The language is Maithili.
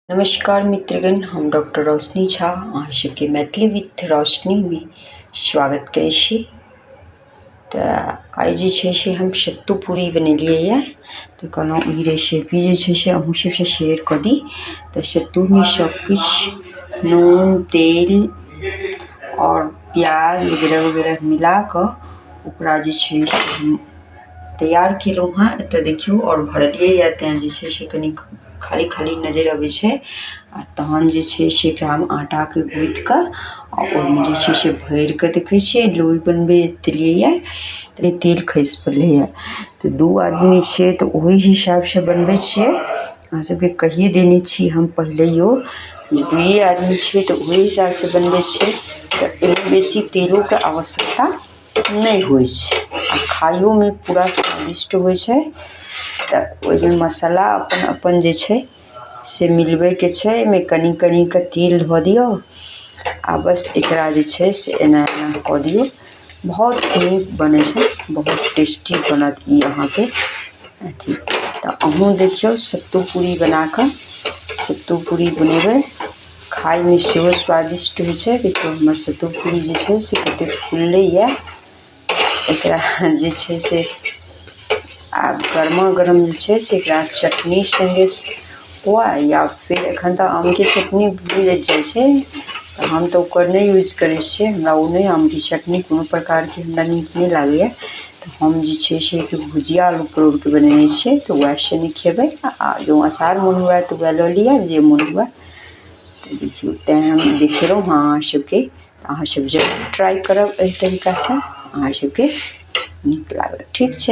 नमस्कार मित्रगण, हम डॉक्टर रोशनी झा अहाँ सबके मैथिली विथ रोशनीमे स्वागत करै छी। तऽ आइ जे छै से हम सत्तू पूरी बनेलियै यऽ, तऽ कहलहुँ ई रेसिपी जे छै से अहूँ सबसँ शेयर कऽ दी। तऽ सत्तूमे सबकिछु नून, तेल आओर प्याज वगैरह वगैरह मिला कऽ ओकरा जे छै से हम तैयार केलहुँ हँ। एतऽ देखियौ, आओर भरलियै यऽ, तेँ जे छै से कनी खाली खाली नजरि अबै छै। आ तहन जे छै से एकरा हम आटाके गुथि कऽ आ ओहिमे जे छै से भरि कऽ देखै छियै, लोइ बनबै देलियै तऽ तेल खसि पड़लैए। तऽ दू आदमी छियै तऽ ओहि हिसाबसँ बनबै छियै। अहाँ सबके कहिये देने छी हम पहिलैयो जे दुइए आदमी छियै तऽ ओहि हिसाबसँ बनबै छियै, तऽ एहिमे बेसी तेलोके आवश्यकता नहि होइ छै आ खाइयोमे पूरा स्वादिष्ट होइ छै। तऽ ओहिमे मसाला अपन अपन जे छै से मिलबैके छै। एहिमे कनि कनि कऽ तेल धऽ दियौ आ बस एकरा जे छै से एना एना कऽ दियौ। बहुत नीक बनै छै, बहुत टेस्टी बनत ई अहाँके अथी। तऽ अहूँ देखियौ, सत्तू पूरी बना कऽ सत्तू पूरी बनेबै, खायमे सेहो स्वादिष्ट होइ छै। देखियौ, हमर सत्तू पूरी जे छै से कतेक फुललैए। एकरा जे छै से आब गरमा गरम जे छै से एकरा चटनी सङ्गे हुए या फिर एखन तऽ आमके चटनी मिल जाइ छै, तऽ हम तऽ ओकर नहि यूज करै छियै। हमरा ओ नहि, आमके चटनी कोनो प्रकारके हमरा नीक नहि लागैए। तऽ हम जे छै से भुजिया आलू परोरके बनेने छियै, तऽ वएह सङ्गे खेबै। आ जँ अचार मोन हुए तऽ वएह लऽ लिअ, जे मोन हुए। तऽ देखियौ, तैँ हम देखेलहुँ हँ अहाँ सबके। अहाँ सब जरूर ट्राइ करब एहि तरीकासँ, अहाँ सबके नीक लागत। ठीक छै।